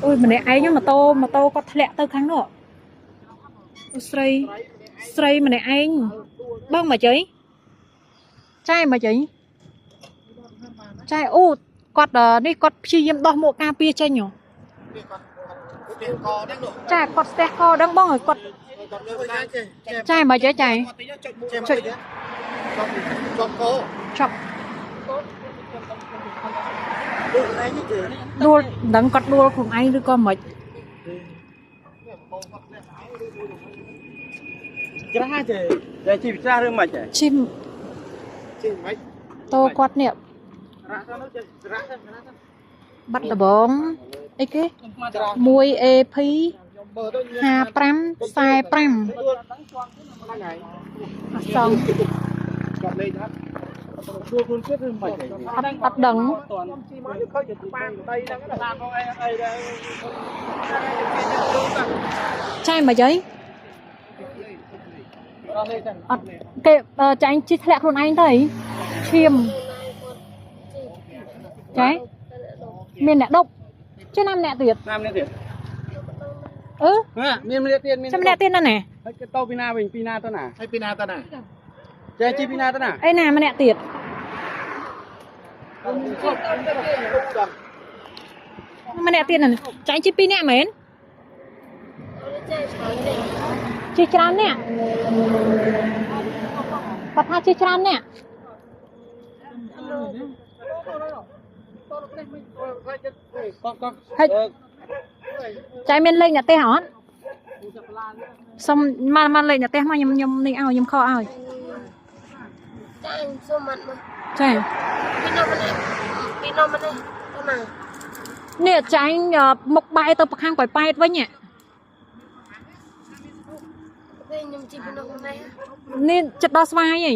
អូយម្នាក់ឯងម៉ូតូម៉ូតូគាត់ធ្លាក់ទៅខាងនោះអូស្រីស្រីម្នាក់ឯងបងមកជ័យចែមកជ័យចែអូគាត់នេះគាត់ព្យាយាមដោះមួកការពារចេញហ៎ចាគាត់ស្ទះកដឹងបងឲ្យគាត់ចែមកជ័យចែចុច ជាប់ក ជាប់ដួលមិនដឹងគាត់ដួលខ្លួនឯងឬក៏មិន ច្រាស់ទេតែជីច្រាស់ឬមិនទេ ជី ជីមិន តោគាត់នេះបាត់ដបងអីគេ 1 AP 55 45អសង គាត់លេខថាដួលខ្លួនទៀតឬមិន អត់អត់ដឹង ជីមកឃើញបានដីហ្នឹង តាមផងអីអីដែរ ចែមកយាយអត់គេចាញ់ជីធ្លាក់ខ្លួនឯងទៅឈាមចែមានអ្នកដប់ចេះណាម្នាក់ទៀត ណាម្នាក់ទៀត អឺ មានម្នាក់ទៀតមាន ចាំម្នាក់ទៀតណាណា ហើយគេទៅពីណាវិញពីណាទៅណា ហើយពីណាទៅណា ចេះជីពីណាទៅណា អីណាម្នាក់ទៀតម្នាក់ទៀតណាចាញ់ជី2នាក់មែនជីច្រើនអ្នកគាត់ថាជីច្រើនអ្នក គាត់ ហើយចៃមានលេខអ្នកទេអត់សុំមកមកលេខអ្នកទេមកខ្ញុំខ្ញុំនេះឲ្យខ្ញុំខឲ្យ ចាខ្ញុំសុំអត់មក ចា ពីនោះមកនេះពីនោះមកនេះទៅណា នេះចាញ់មុខបែរទៅខាងប៉ោយប៉ែតវិញ ពេលខ្ញុំជិះពីនោះមកនេះ នេះចិត្តដល់ស្វាយហី